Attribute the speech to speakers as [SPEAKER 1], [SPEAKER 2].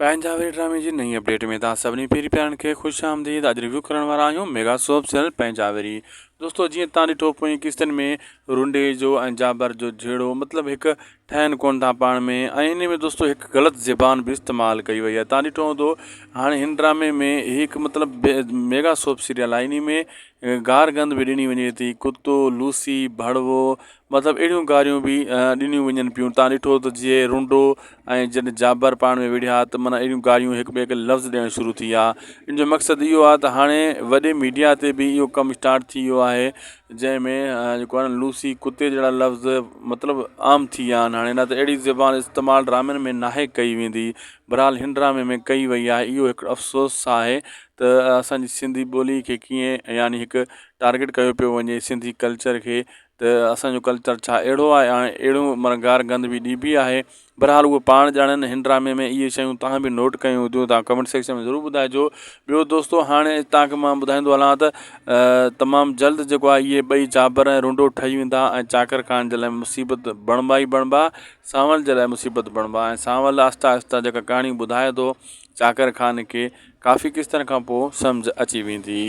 [SPEAKER 1] پنهنجا وير ڊرامي جي نئين اپڊيٽ ۾ توهان سڀني پيري پيارن کي خوش آمديد اڄ ريويو ڪرڻ وارا آهيون ميگا سوپ سيريل پنهنجا ويري دوستو جيئن توهان ڏٺو پوئين قسطن ۾ رنڊي جو ۽ جابر جو جهيڙو مطلب هڪ ٺهن ڪون ٿا پاڻ ۾ ۽ ان ۾ دوستو هڪ غلط زبان به استعمال ڪئي وئي آهي توهان ڏٺو هوندو هاڻي هن ڊرامي ۾ هڪ مطلب ميگا سوپ سيريل آهي ان ۾ گار گند به ڏني وڃي ٿي ڪتو لوسي ڀڙوو مطلب اهڙيون گاريون به ڏنيون وڃن پيون تان ڏٺو ته جي رنڊو ۽ جڏهن جابر پاڻ ۾ وڙهيا ته معنيٰ اهڙيون گاريون هڪ ٻئي کي لفظ ڏيڻ شروع ٿي ويا ان جو مقصد اهو آهي ته هاڻي وڏي ميڊيا تي به اهو ڪم اسٽارٽ ٿي ويو آهي جنهن ۾ جيڪو آهي نه لوسي ڪتي جهڙا لفظ مطلب عام ٿي ويا آهن هاڻي نه ته اهڙي زبان استعمال ڊرامن ۾ ناهي ڪئي ويندي بهرحال هن ڊرامي ۾ ڪئي وئي آهي اهو هڪ افسوس آهي ته اسانجي سنڌي ٻولي کي ڪيئن يعني هڪ ٽارگيٽ ڪيو پيو وڃي سنڌي ڪلچر کي ته اسان جو ڪلچر ڇا اهڙو آهي هاڻي اهڙو معنيٰ گار گند به ڏبي آهي بهرحال اهو پاڻ ڄاڻن هن ڊرامي ۾ اهي شيون توهان به نوٽ ڪيون هونديون توهان ڪمينٽ سيڪشن ۾ ضرور ٻڌائجو ٻيو دوستو هاڻي توهان کي مان ٻڌائيندو هلان ته تمام جلد جيڪو آهي اهي ٻئي جابر ۽ رنڊو ٺهي ويندا ۽ چاڪر خان جي لاء مصيبت بڻبا ئي بڻبا سانول جي لاء مصيبت بڻبا ۽ سانول آهستي آهستي جيڪا ڪهاڻي ٻڌائي ٿو چاڪر خان کي ڪافي قسطن کان پوء سمجهه اچي ويندي.